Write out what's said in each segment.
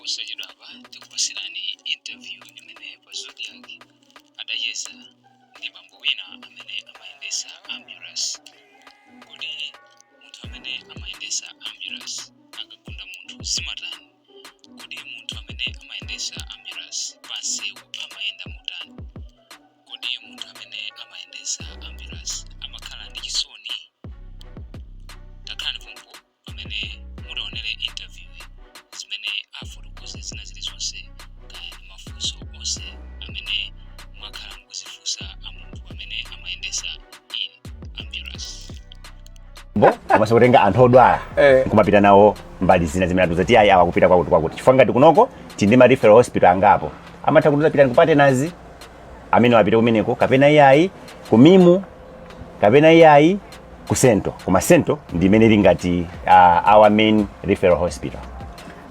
Posachedwapa tikupasirani interview imene pa Zodiak adacheza ndi bambo wina amene amayendesa ambulance. Kodi munthu amene amayendesa ambulance akagunda munthu zimatani? Kodi munthu amene amayendesa ambulance pansewu amayenda motani? Kodi munthu amene amayendesa ambulance amakhala ndi chisoni? Takhalani pompo pamene mutaonere interview, zimene afotokoze, zina zilizonse, kaya ndi mafunso onse amene mwakhala mukuzifunsa a munthu amene amayendesa i ambulance. Bo komanso kutenga anthu odwala nkumapita nawo mbali zina zimene atiuza ti ayi, awa kupita kwakuti kwakuti, chifukwa ngati kunoko tili ndi ma referral hospital angapo, amatha kutiuza pitani ku Partners, amene wapita kumeneko, kapena iyayi ku MIM, kapena iyayi ku Central. Koma Central ndi imene ili ngati our main referral hospital.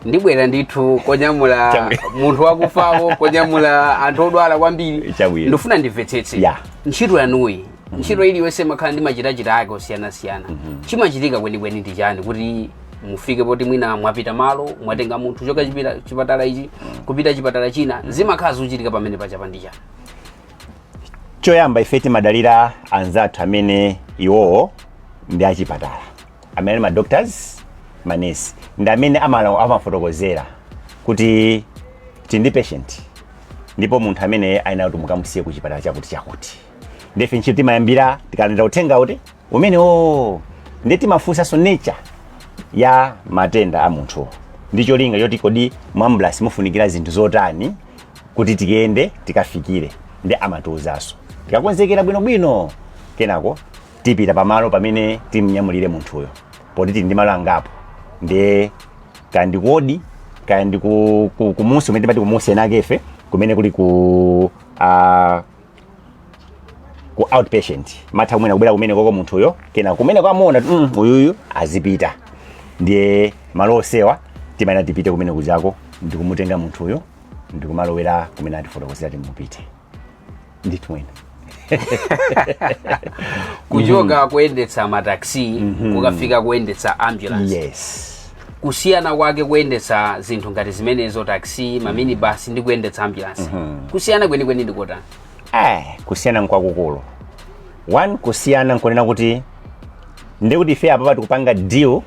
Ndibwera ndithu konyamula munthu wakufawo, konyamula anthu odwala kwambiri. Chabwino. Ndifuna ndimvetsetse ntchito yanuyi. Ntchito iliyonse imakhala ndi machitachita ake osiyanasiyana. Chimachitika kwenikweni ndi chani kuti mufike poti mwina mwapita malo, mwatenga munthu choka chipatala ichi kupita chipatala china? Zimakhala zikuchitika pamene pachapa ndi chani? Choyamba, ife timadalira anzathu amene iwowo ndi achipatala, amene ali ma doctors, manesi, ndi amene amafotokozera kuti tili ndi patient ndipo munthu amene ayenera kuti mukamusiye ku chipatala chakuti chakuti. Ndife ntchito timayambira tikalandira uthenga kuti umenewo, ndi timafunsanso nature ya matenda a munthuwo ndi cholinga choti kodi mu ambulance mufunikira zinthu zotani kuti tikiyende tikafikire. Ndi amatiwuzanso, tikakonzekera bwinobwino, kenako tipita pamalo pamene timnyamulire munthuyo, poti tili ndi malo angapo, ndiye kaya ndi kodi, kaya ndi kumusi kumene timati kumusi enakefe, kumene kuli ku outpatient, matha kumene kubwera kumene koko munthuyo, kena kumene kwamuona uyuyu azipita. Ndiye malo osewa timayena tipite kumene kujako ndikumutenga munthuyo ndikumalowera kumene atifotokozera timupite ndithu mwene. Kuchoka kuyendetsa mataxi kukafika kuyendetsa ambulance, kusiyana kwake kuyendetsa zinthu ngati zimenezo, taxi, maminibus, ndi kuyendetsa ambulance, kusiyana kwenikweni ndikotani? Kusiyana nkwakukulu. One, kusiyana nkunena kuti ndikuti ife apa tikupanga deal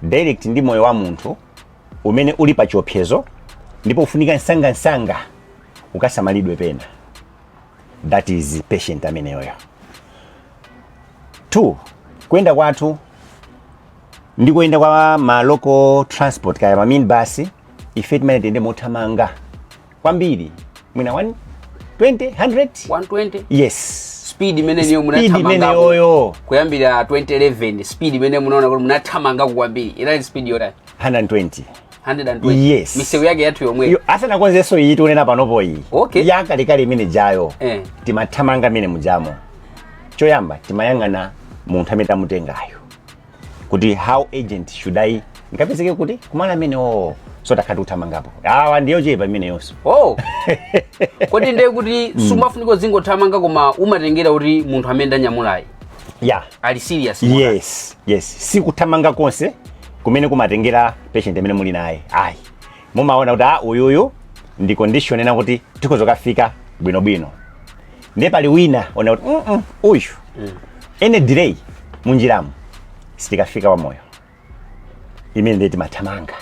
direct ndi moyo wa munthu umene uli pa chiopsezo ndipo ufunika msangamsanga ukasamalidwe pena, that is patient ameneyoyo. Two, kuyenda kwathu ndi kuyenda kwa ma local transport, kaya ma minibus, ife timene tiyende mothamanga kwambiri, mwina 120, 100. 120? Yes. Speed imeneyo Speed munathamangako imeneyoyo. kuyambira 2011, speed imene munaona kuti munathamangako kwambiri inali speed yotani? 120. 120? Yes. Misewu yake yathu yomwe? Asanakonzenso iyi tikunena panopo iyi. Yakalekale imene jayo, timathamanga imene mujamo. Choyamba timayang'ana munthu amene tamutengayo kuti how urgent should I nkapezeke kuti kumala amenewo, so takhati kuthamangapo awa ndiyo chepa imeneyonso. Oh, kodi ndiye kuti sumafunika uzingothamanga, koma umatengera kuti munthu amene ndanyamulayi ali serious motani? Yes, sikuthamanga konse kumene kumatengera patient amene muli naye, ayi. Mumaona kuti ah, uyuyu ndi condition ena kuti tikuzokafika bwinobwino, ndiye pali wina ona kuti uyu any delay munjiramo sitikafika wamoyo, imene ndiye timathamanga.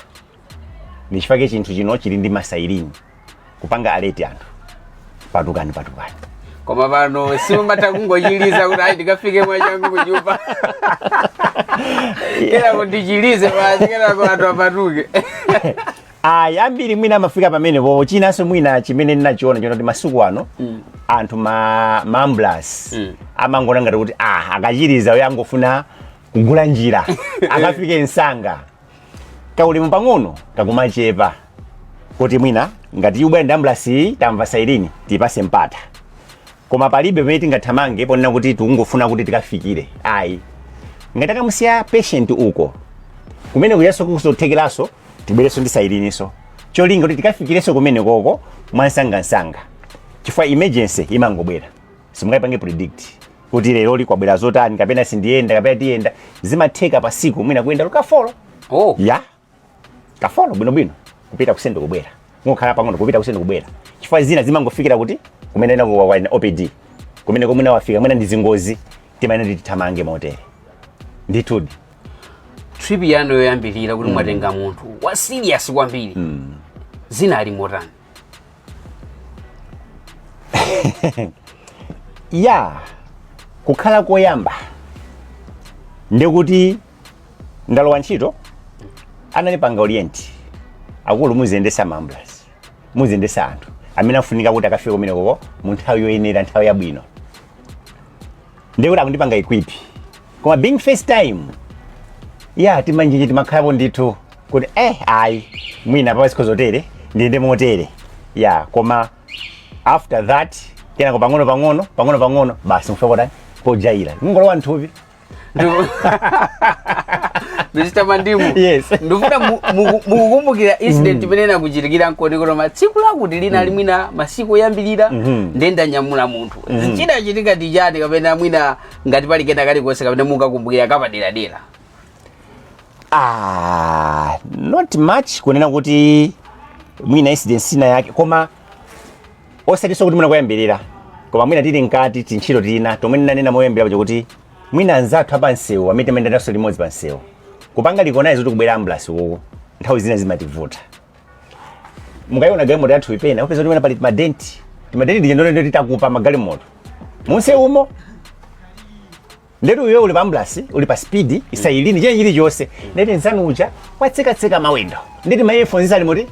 Ndichifukwa chinthu chino chili ndi ma siren kupanga alert anthu, patukani, patukani. Koma pano simumatha kungochiliza kuti ayi, ndikafike mwachangu kunyumba, kenako ndichilize basi, kenako anthu apatuke? Ayi, ambiri mwina amafika pamenepo. Chinanso mwina chimene ndinachiona chona kuti masiku ano anthu ma ambulance amangona ngati kuti ah, akachiriza uyo angofuna kugula njira akafike msanga, kaulemu pang'ono kakumachepa, kuti mwina ngati ibwera ndi ambulance iyi, tamva siren, tiyipase mpata. Koma palibe pamene tingathamange ponena kuti tikungofuna kuti tikafikire, ayi. Ngati akamusiya patient uko kumene kuyaso kusothekeranso, tibwerenso ndi sireninso, cholinga kuti tikafikirenso kumene koko mwansangansanga, chifukwa emergency imangobwera, simungayipange predict kuti lero likwabwera zotani, kapena sindiyenda kapena tiyenda. Zimatheka pasiku mwina kuyenda luka four. Ya, ka four bwinobwino Kupita ku Central, kubwera, ngokhala pang'ono, kupita ku Central, kubwera, chifukwa zina zimangofikira kuti kumene ena kwa OPD, kumene komwena wafika mwina ndi zingozi, timayenera kuti tithamange motere ndithudi. Trip yanu yoyambirira kuti mwatenga munthu wa serious kwambiri, zinali motani? Ya, kukhala koyamba ndikuti ndalowa ntchito, anandipanga orient, akulu muziyendesa ma ambulance, muziyendesa anthu amene afunika kuti akafike kumenekoko mu nthawi yoyenera, nthawi yabwino. Ndikuti akundipanga equip, koma being first time ya, timanjenje timakhalapo ndithu kuti ayi, mwina pa zikho zotere ndiyende motere. Ya, koma after that kenako pang'ono pang'ono, pang'ono pang'ono, basi, mufika potani, pojaira, kungolowa nthupi. Mr. Mandimu. Yes. Ndifuna mukukumbukira incident imene inakuchitikira nkoni kuti tsiku lakuti linali mwina masiku oyambirira, ndiye ndanyamula munthu, chinachitika ndi chani, kapena mwina ngati pali kena kalikonse kapena mukakumbukira kapaderadera? Ah, not much kunena kuti mwina incident sina yake, koma osatinso kuti mwina koyambirira, koma mwina tili mkati tintchito tina tomwe ndinanena moyambira paja kuti mwina anzathu apansewu amene timayendanso limodzi pansewu, kupanga recognize kuti kubwera ambulance uku, nthawi zina zimativuta. Mukayiona galimoto yathu ipena upeza kuti mwina pali timadenti, timadenti tije ndonendo titakupa magalimoto munsewumo. Ndetu uyo uli pa ambulance, uli pa speed, siren, chene chilichonse, ndeti nzanu uja watsekatseka mawindo, ndeti ma earphones ali muti,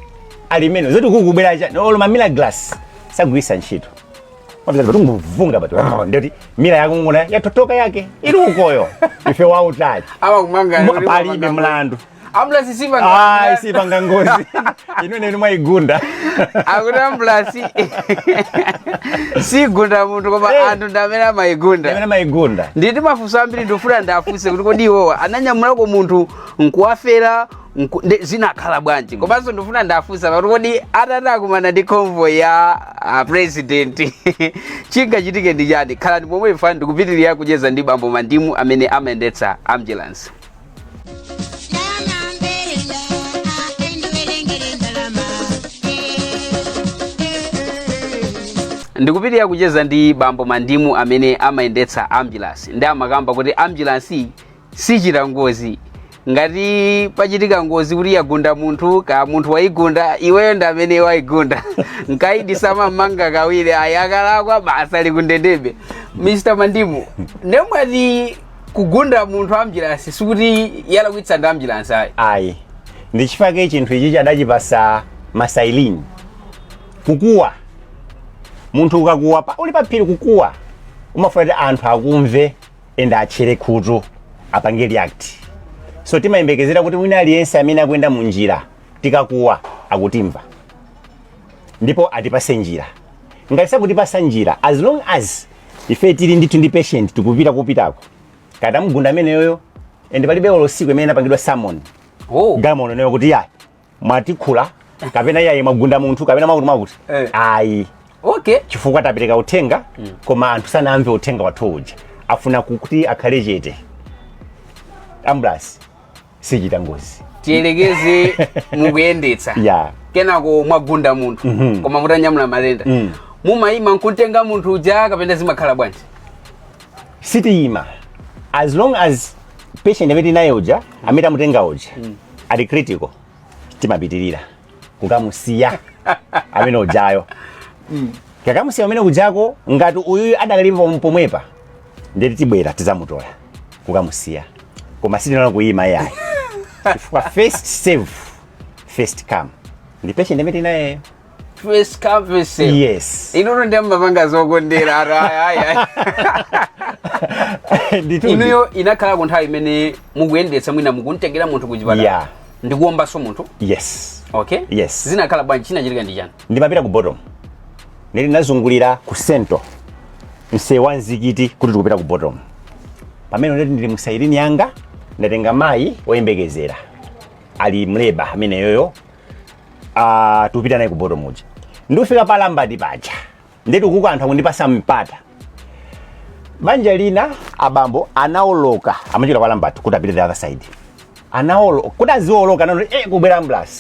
ali meno zoti kukubwera cha olo ma mirror glass sagwisa ntchito, mapeza kuti nguvunga pati, ndeti mirror yakung'ona yatotoka yake ili ukoyo, ife wautali. Awakumanga. Palibe mlandu. Ambulance sipanga. Ayi, sipanga ngozi, inu nenu mwayigunda. Akuti ambulance sigunda munthu, koma anthu ndi amene amayigunda. Amene amayigunda. Nditi mafunso ambiri ndifuna ndafunse kuti kodi iwowa ananyamulako munthu nkuwafera, zinakhala bwanji? Komanso ndifuna ndafunsa pakuti kodi atati akumana ndi convoy ya president, chingachitike ndi chani? Khalani pomwe, ife ndikupitirira kucheza ndi bambo Mandimu amene amayendetsa ambulance. Ndalama mberenda, endiwerengere ndalama. Ndikupitirira kucheza ndi bambo Mandimu amene amayendetsa ambulance, ndi amakamba kuti ambulance sichita ngozi. Ngati pachitika ngozi kuti yagunda munthu, ka munthu waigunda, iweyo ndi amene waigunda. Nkaidi samamanga kawiri ayi, akalakwa basa ali kundendebe. Mr Mandimu, ndemwati kugunda munthu ambulance sikuti yalakwitsa ndi ambulance ayi? Ayi, ndi chifukwa chinthu ichi chadachipasa ma siren, kukuwa. Munthu ukakuwa uli pa phiri, kukuwa, umafuna kuti anthu akumve ende atchere khutu, apange react. So timayembekezera kuti wina aliyense amene akuyenda munjira, tikakuwa akutimva ndipo atipase njira. Ngati sakutipasa njira, as long as ife tili ndithu ndi patient, tikupita kupitako, katamugunda ameneyoyo, ende palibe olo siku imene inapangidwa summon galimoto neyo kuti yayi, mwatikhula, kapena yayi, mwagunda munthu, kapena mwakuti mwakuti. Ayi. Chifukwa tapereka uthenga, koma anthu sanamve uthenga wathu uja, afuna kuti akhale chete. Ambulance sichita ngozi. Tiyelekeze mukuyendetsa, kenako mwagunda munthu, koma mutanyamula matenda, mumayima nkutenga munthu uja kapena zimakhala bwanji? Sitiyima. As long as patient amene tinaye uja, amene tamutenga uja, ali critical, timapitirira kukamusiya amene ujayo. Kakamusiya amene ujako, ngati uyuyu adakalipo pomwepa, ndeti tibwera tizamutola kukamusiya, koma sitinaona kuyima yayi, chifukwa first serve, first come ndi patient amene tinayeyo. First come, first serve. Yes. Inuno ndi amapanga zokondera ati ayi ayi. Ndithudi. Inuyo inakhala ku nthawi imene mukuyendetsa, mwina mukuntengera munthu kuchipatala, ndikuwombanso munthu? Yes. Okay. Yes. Zinakhala bwanji? Chinachitika ndi chani? Ndimapita ku Bottom, ndili ndinazungulira ku Central, msewu wa mzikiti, kuti tikupita ku Bottom. Pamene ndati ndili mu siren yanga, ndatenga mayi woyembekezera ali mleba ameneyoyo, tikupita naye ku Bottom uja. Ndikufika pa Lambati paja, ndeti ukuko anthu akundipasa mpata. Banja lina, abambo anaoloka, amachita kwa Lambati kuti apite the other side, anaoloka kuti azioloka, anati kubwera ambulance.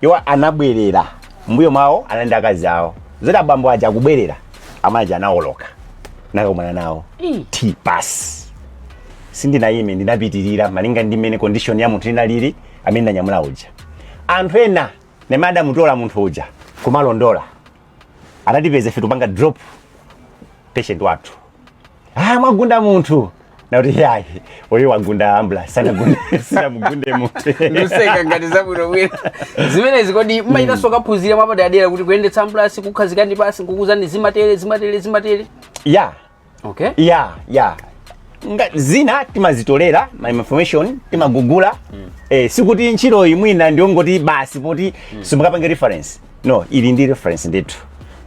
Iwo anabwerera, mbuyo mwawo anali ndi akazi awo. Zoti abambo aja akubwerera, amayi aja anawoloka nakakumana nawo. T pass sindinayime, ndinapitirira malinga ndi mmene condition ya munthu inalili amene ndanyamula uja. Anthu ena nemwe adamutola munthu uja kumalondola, anatipeza ife tupanga drop patient wathu. "Ah, mwagunda munthu." Nakuti, "Yayi, uyu wagunda ambulance, sanagunde, sinamugunde munthu." Nduseka ngati zabwinobwino zimenezi. Kodi mmachitanso kaphunzira mwapaderadera kuti kuyendetsa ambulance, kukhazikani pasi, nkukuzani zimatere, zimatere, zimatere? Ya. Okay. Ya, zina timazitolera ma information, timagugula. Sikuti ntchito imwina ndiyongoti basi poti simukapange reference. No, ili ndi reference ndithu.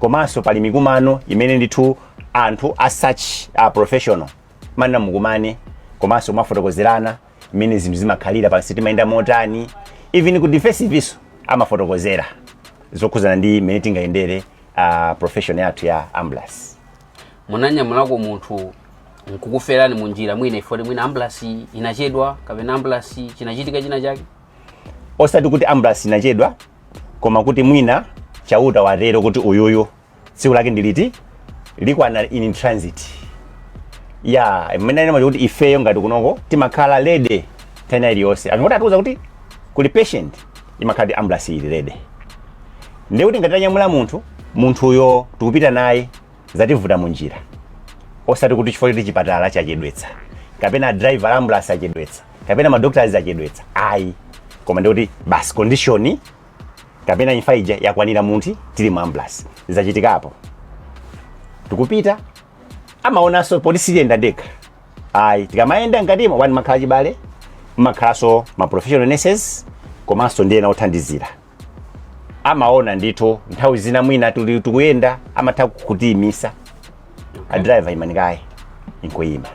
Komanso pali mikumano imene ndithu anthu a such a professional manena mukumane, komanso mafotokozerana imene zinthu zimakhalira pansi, timayenda motani. Even ku defensive iso amafotokozera zokhuzana ndi imene tingayendere profession yathu ya ambulance. Munanyamulako munthu nkukuferani munjira, mwina ifoti mwina ambulance inachedwa kapena ambulance chinachitika china chake? Osati kuti ambulance inachedwa, koma kuti mwina Chauta watero kuti uyuyu tsiku lake ndiliti likwana in transit. Ya, mmene anena kuti ifeyo ngati kunoko timakhala ready nthawi iliyonse. Akangoti atiuza kuti kuli patient, imakhala kuti ambulance ili ready. Ndiye kuti ngati tanyamula munthu, munthuyo tikupita naye, zativuta munjira, osati kuti chifukwa choti chipatala chachedwetsa kapena driver ambulance achedwetsa kapena ma doctors achedwetsa, ayi, koma ndikuti basi condition kapena imfa ija yakwanira munthu tili mu ambulance. Zachitikapo, tikupita, amaonanso poti siyenda ndekha, ayi. Tikamayenda mkatimo, wani makhala chibale, makhalanso ma professional nurses komanso ndi ena othandizira. Amaona ndithu nthawi zina mwina tuli tikuyenda, amatha kutiyimisa, "A driver, imani kaye." Inkuyima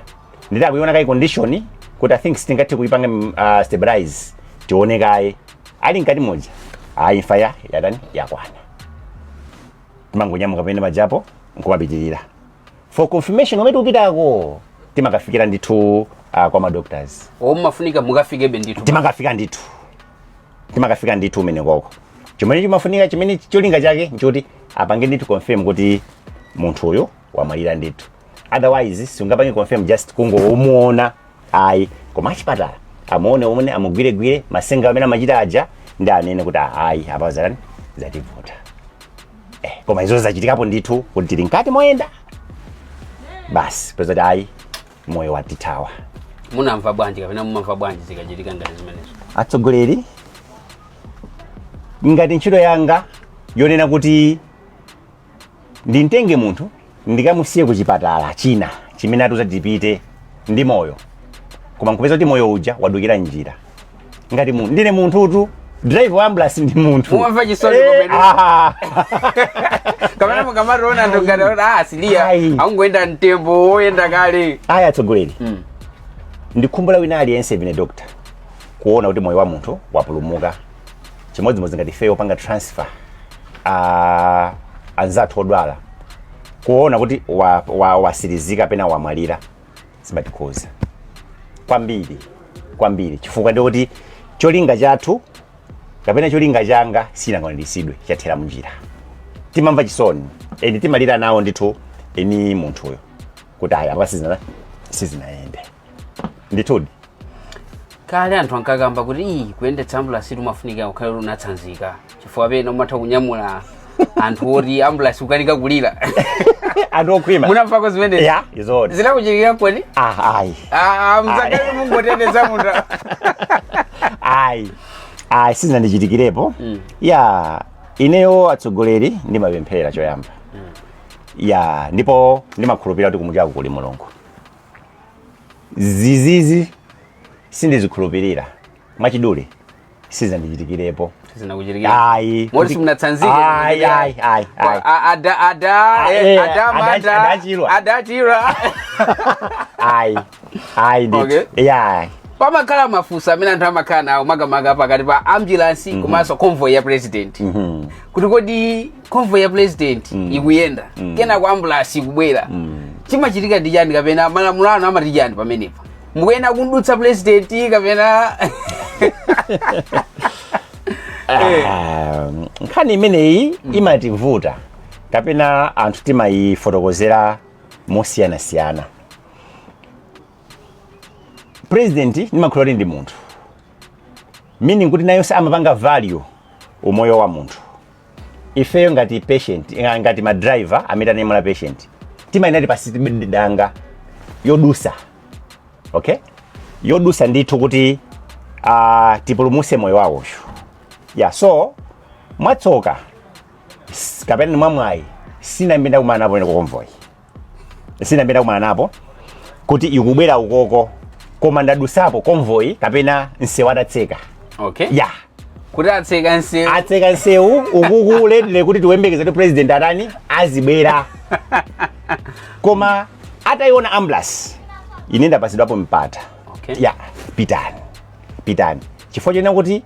nditi akuiona kayi condition kuti I think sitingathe kuipanga stabilize, tione kaye. Ali mkati moja, ayi, imfa ya yatani, yakwana. Timangonyamuka pamene pajapo nkumapitirira for confirmation. Omwe tikupitako timakafikira ndithu kwa ma doctors. Omwe mafunika mukafikebe ndithu? Timakafika ndithu, timakafika ndithu umene koko. Chimene chimafunika, chimene cholinga chake nchoti apange ndithu confirm kuti munthu uyu wamwalira ndithu. Otherwise sungapange confirm just kungomuona, ayi, koma achipatala amuone omwe amugwiregwire masenga amene amachita aja ndi anene kuti, "Ah, ayi, apa zatani, zativuta." Koma izo zachitikapo ndithu kuti tili mkati moyenda, basi peza kuti ayi, moyo watithawa. Munamva bwanji kapena mumamva bwanji zikachitika ngati zimenezo? Atsogoleri, ngati ntchito yanga yonena kuti ndimtenge munthu ndikamusiye ku chipatala china chimene atiuza tipite ndi moyo, koma nkupeza kuti moyo uja wadukira njira, ngati munthu, ndine munthutu, driver wa ambulance ndi munthu. Mumamva chisoni kumene? Ah. Kapena mukamationa anthu ngati kuti, ah, siliya Ayi. akungoyenda mtembo woyenda kale? Aya, atsogoleri, ndikhumbula wina aliyense, even a doctor, kuona kuti moyo wa munthu wapulumuka. Chimodzimodzi ngati ifeyo opanga transfer anzathu odwala, kuona kuti wasirizika pena wamwalira, zimatikhuza kwambiri kwambiri, chifukwa ndikuti cholinga chathu kapena cholinga changa sinakwaniritsidwe, chathera munjira. Timamva chisoni eni, timalira nawo ndithu eni munthuyo kuti aya, apa sizinayende ndithudi. Kale anthu ankakamba kuti iyi kuyendetsa ambulance tumafunika ukhale unatsanzika, chifukwa pena umatha kunyamula anthu oti ambulance kukanika kulira. Anthu okhwima. Munamvako zimenezi? Ya, izoni. Zinakuchitikira kweni? Ah, ayi. Mzakale mungoteteza munthu. Ayi, ayi, sizinandichitikirepo. Ya, ineyo atsogoleri, ndimapemphera choyamba. Ya, ndipo ndimakhulupirira kuti kumuchako kuli Mulungu. Zizizi sindizikhulupirira. Mwachidule, sizinandichitikirepo. Zinakuchitikira? Ayi. Moti simunatsanzike? Ayi, ayi, ayi, ayi. Ada ada ada mada. Adachirwa. Adachirwa. Ayi, ayi ndithu. Ya. Pamakhala mafunso amene anthu amakhala nawo, makamaka pakati pa ambulance komanso convoy ya president, kuti kodi convoy ya president ikuyenda, kenako ambulance ikubwera, chimachitika ndi chani kapena malamulo anu amati chani pamenepa? Mukuyenda kundutsa president kapena? Ah, nkhani imeneyi imativuta kapena anthu timayifotokozera mosiyanasiyana. President ndimakhulupirira kuti ndi munthu, meaning kuti nayonse amapanga value umoyo wa munthu. Ifeyo ngati patient, ngati ma driver amene ananyamula patient, timayenera tipatsidwe danga yodusa, okay, yodusa ndithu kuti tipulumuse moyo wawoyo. Yeah, so mwatsoka kapena mwamwayi sinayambe ndakumana napo ine convoy, sinayambe ndakumana napo kuti ikubwera ukoko, koma ndadusapo convoy kapena msewu atatseka. Yeah. Kuti atseka nsewu? Atseka nsewu ukuku ledile kuti tiwembekeze kuti president atani, azibwera, koma atayiona ambulance, ine ndapasidwapo mpata. Ya, pitani, pitani, chifukwa chonena kuti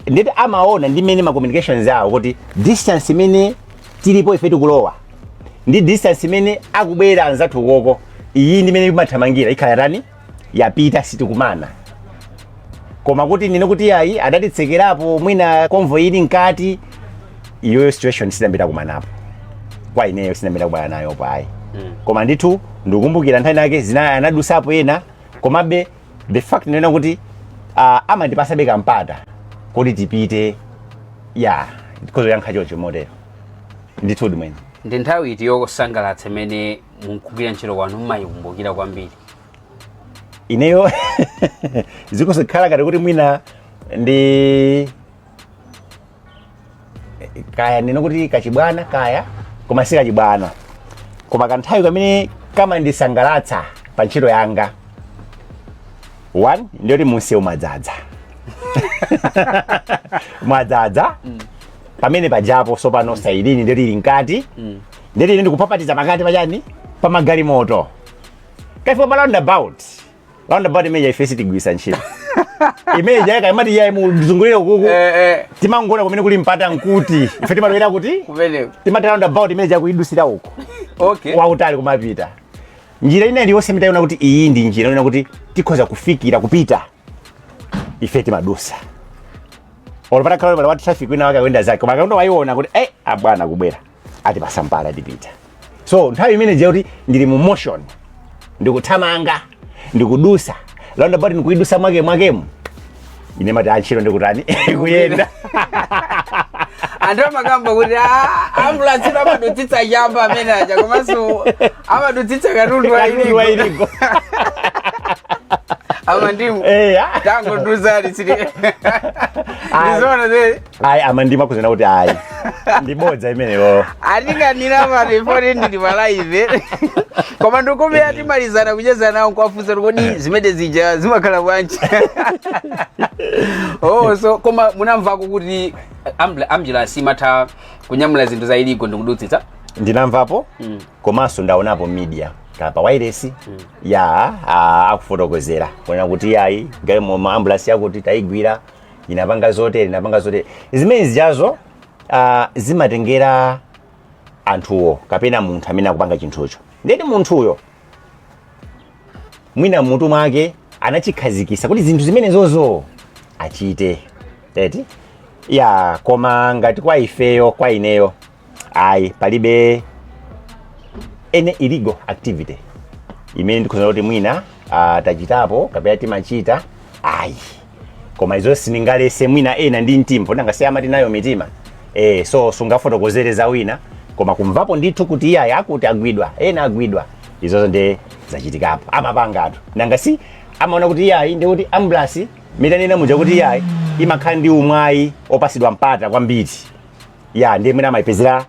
nditi amaona ndi mmene ma communications awo kuti distance imene tilipo ife tikulowa ndi distance imene akubwera anzathu ukoko, iyi ndi imene imathamangira, ikhala tani, yapita, sitikumana. Koma kuti nene kuti ayi, adatitsekerapo mwina convoy ili mkati, iyoyo situation sinambita kumanapo kwa ineyo, sinambita kumana nayo ayi. Koma ndithu ndikukumbukira nthawi nake zina anadusapo ena, komabe the fact nena kuti amandipasabe kampata kuti tipite. Ya, ndikhozoyankha chocho motero ndithu mwene. Ndi nthawi iti yosangalatsa imene mukugwira ntchito kwanu mmayikumbukira kwambiri? Ineyo zikuzikhala ngati kuti mwina ndi kaya ndino kuti kachibwana kaya, koma si kachibwana, koma kanthawi kamene kamandisangalatsa pa ntchito yanga, one, ndiyoti munsewu mwadzadza, mwadzadza pamene pajapo. Sopano siren ndiyoti ili mkati, ndiyoti ine ndikupapatiza pakati pachani, pamagalimoto, kaifika pa roundabout. Roundabout imene ife sitigwisa ntchito imene jayaka imati yayi muzungulire ukuku. Timangona kumene kuli mpata nkuti ife timalowera kuti kumeneko. Timati roundabout imene jakuidusira uku wautali kumapita njira ina iliyonse mitayiona kuti iyi ndi njira ina kuti tikhoza kufikira kupita, ife timadusa. Olo patakhala pala wa traffic wina wake akuyenda zake, koma akaunda wayiona kuti abwana kubwera, atipasa mpata, tipita. So nthawi imene ija kuti ndili mu motion, ndikuthamanga, ndikudusa roundabout, ndikuidusa mwake mwakemo, ine mati antchito ndikutani, kuyenda. Anthu amakamba kuti, "Ah, ambulance amadutsitsa chamba amene aja, komanso amadutsitsa katundu wa katundu wa illegal." Illegal. Amandimu Eh, ah. tangoduzani sili ndizoona zedi? Ayi, amandimu akuzena kuti ayi, ndibodza imeneyo. Atinganira pano ifoni ndili pa live, koma ndikumira timalizana kucheza nawo nkwafunsa kodi zimene zija zimakhala bwanji. Oh, so koma munamvako kuti ambulance imatha kunyamula zinthu za illegal ndikudutsitsa? Ndinamvapo, komanso ndaonapo media kapa wireless ya akufotokozera kuona kuti ayi, galimo ambulance yakuti tayigwira inapanga zotere, inapanga zotere. Zimene zijazo zimatengera anthuwo kapena munthu amene akupanga chinthucho. Ndeti munthuyo mwina mutu mwake anachikhazikisa kuti zinthu zimene zozo achite eti. Ya, koma ngati kwa ifeyo, kwa ineyo, ayi, palibe any illegal activity imene ndikhoza kuti mwina tachitapo kapena timachita, ayi. Koma izo sindingalese mwina ena ndi mtima poti angasiya amati nayo mitima, so sungafotokozere za wina. Koma kumvapo ndithu kuti iyayi, akuti agwidwa, ena agwidwa, izozo ndi zachitikapo. Amapangatu nanga si amaona kuti iyayi, ndi kuti ambulance mitanena muja kuti iyayi imakhala ndi umwayi opasidwa mpata kwambiri. Ya, ndiye mwina amayipezera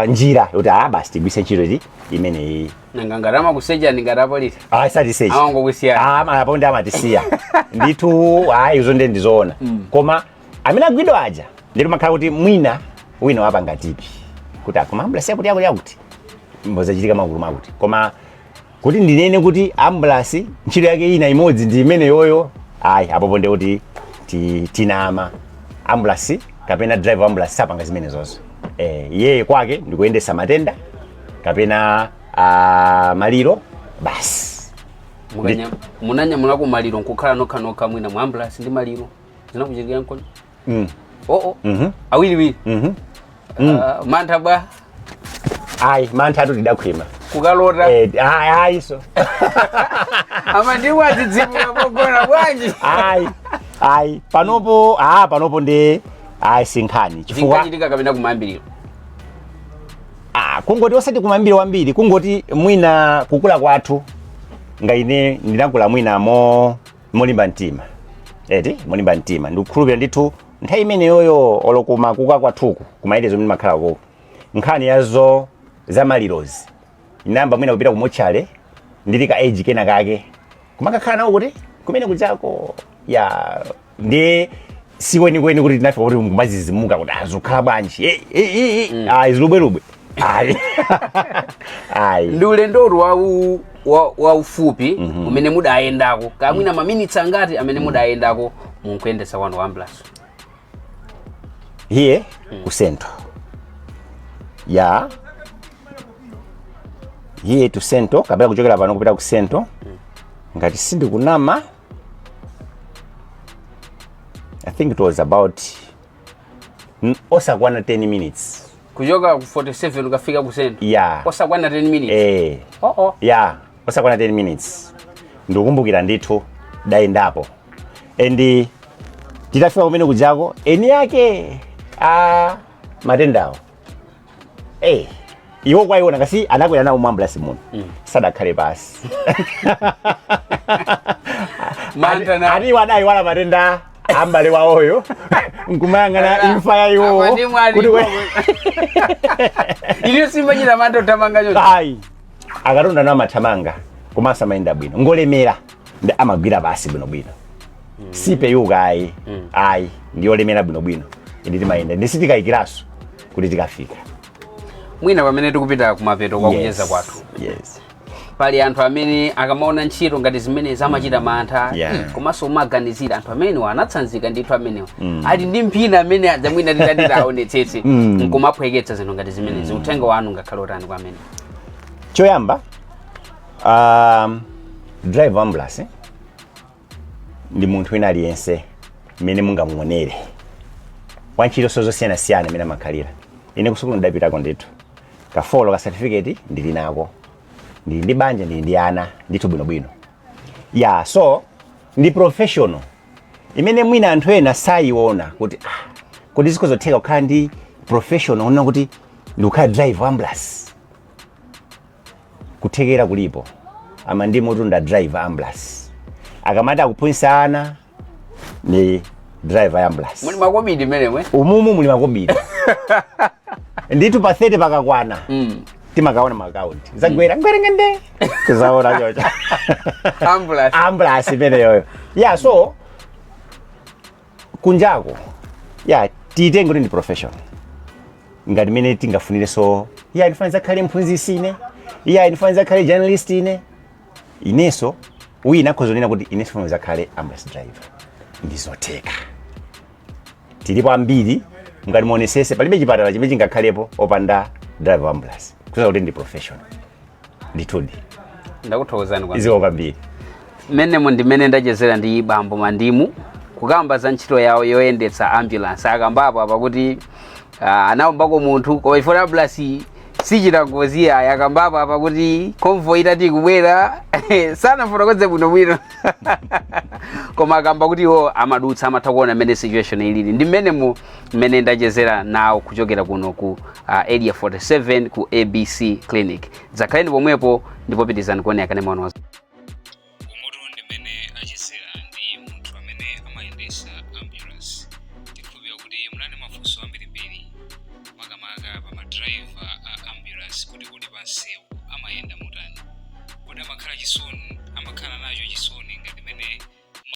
njira yoti basi tigwise ntchito iti imeneyi. Nanga ngati amakusechani ngati apolisi? Ah, satisechi. Amangokusiya? Ah, apo ndi amatisiya ndithu. Ayi, izo ndiye ndizoona. Koma amene agwidwa aja ndithu makhala kuti mwina wina wapanga tip kuti akoma ambulance yakuti yakuti yakuti mbozachitika makulu makuti. Koma kuti ndinene kuti ambulance ntchito yake ina imodzi ndi imene yoyo, ayi, apopo ndiye kuti tinama. Ambulance kapena driver ambulance sapanga zimene zonso. Iye kwake ndikuyendesa matenda kapena maliro basi. Munanyamulako maliro nkukhala nokhanokha mwina mu ambulance ndi maliro, zinakuchitikira nkoni? Oo, awiriwiri. Ah, mantha bwa? Ayi, mantha atu tidakhwima. Kukalota? Eh, ayi, ayi, so Amandimu adzidzimuka pogona bwanji? Ayi, ayi, panopo, ah, panopo ndi ayi, sinkhani chifukwa Zinkachitika kapena kumayambiriro? Ah, kungoti osati kumayambiriro wambiri, kungoti mwina kukula kwathu, ngaine ndinakula mwina molimba mtima, eti, molimba mtima. Ndikukhulupirira ndithu nthawi imeneyoyo olokuma kuka kwathuku kumayerezo mene makhala koko, nkhani yazo zamalirozi inayamba mwina kupita kumotchale ndili ka age kena kake, kumakakhala nawo kuti kumene kuchako ya ndi sikwenikweni kuti tinafika kuti kumazizimuka kuti azikhala bwanji. Eh, eh, eh, eh, ayi, zilubwelubwe, ayi, ayi. Ndi ulendoru waufupi umene mudayendako, kamwina maminitsi angati amene mudayendako munkuyendetsa kwanu wa ambulance? Here ku Central ya, here to Central, kapena kuchokera pano kupita ku Central, ngati sindikunama, I think it was about osakwana 10 minutes. Kuchoka ku 47 ukafika ku Central? Yeah. Osakwana 10 minutes? Eh. Oh. Yeah, osakwana 10 minutes, ndikukumbukira ndithu dayendapo. And titafika kumene kujako, eni yake a matendawo, eh, iwo kwayiona kasi anakwera nawo mu ambulance muno, sadakhale pasi. Mantha na Ati iwo adayiwala matenda ambale wawoyo nkumayang'ana imfa ya iwowo. Amandimu ali kuti iliyo simachita mantha uthamanga choncho? Ayi, akatonda nawo amathamanga, komanso amayenda bwino, ngolemera ndi amagwira pasi bwinobwino, sipeyuka, ayi, ayi, ndiyolemera bwinobwino. Indi timayenda ndisitikayikiranso kuti tikafika. Mwina pamene tikupita kumapeto kwa kucheza kwathu, pali anthu amene akamaona ntchito ngati zimene amachita mantha, komanso umaganizira anthu amene anatsanzika ndithu, amenewa ali ndi mphina amene aja, mwina titati taonetsetse, nkumaphweketsa zinthu ngati zimenezi, uthenga wanu ngakhale utani kwa amene? Choyamba, driver ambulance ndi munthu wina aliyense mmene mungamuonere, wantchito zosiyanasiyana imene amakhalira. Ine kusukulu ndidapitako ndithu, kafolo ka certificate ndili nako, ndili ndi banja, ndili ndi ana ndithu bwinobwino. Ya, so ndi professional imene mwina anthu ena sayiona kuti, ah, kuti zikhozotheka kukhala ndi professional ona kuti ndikukhala driver ambulance. Kuthekera kulipo. Ama ndi mutunda driver ambulance, akamati akuphunzitsa ana ni driver ambulance. Muli makobidi menemwe? Umumu muli makobidi ndithu. Pa 30 pakakwana, timakaona ma account zagwera ngwerengende, tizaona chocho. Ambulance. Ambulance imeneyoyo. Yeah, so kunjako ya tiyitenge kuti ndi profession ngati mene tingafunire. So ya, ndifuna zakhale mphunzitsi ine, ya, ndifuna zakhale journalist ine, inenso wina akhoza kunena kuti inenso ndifuna zakhale ambulance driver. Ndizotheka, tilipo ambiri. Ngati muonesese, palibe chipatala chimene chingakhalepo opanda driver ambulance, kuza kuti ndi profession ndithudi. Ndakuthokozani kwambiri. Zikomo kwambiri. Mmenemo ndimene ndachezera ndi bambo Mandimu kukamba za ntchito yawo yoyendetsa ambulance. Akambapo apa kuti anaombako munthu, koma ifuna ambulance sichita ngozi ayi. Akambapo apa kuti convoy itati kubwera, sanafotokoze bwinobwino, koma akamba kuti iwo amadutsa, amatha kuona mmene situation ilili. Ndi mmenemo mmene ndachezera nawo kuchokera kuno ku Area 47 ku ABC Clinic. Dzakhaleni pomwepo ndipo pitizani kuonera kanema wanu wa Umutu ndimene achezera ndi munthu amene amayendesa ambulance. Tikhulupirira kuti munali mafunso ambirimbiri, makamaka pa madrayiva a ambulance, kuti kodi pansewu amayenda motani, kodi amakhala chisoni, amakhala nacho chisoni ngati mene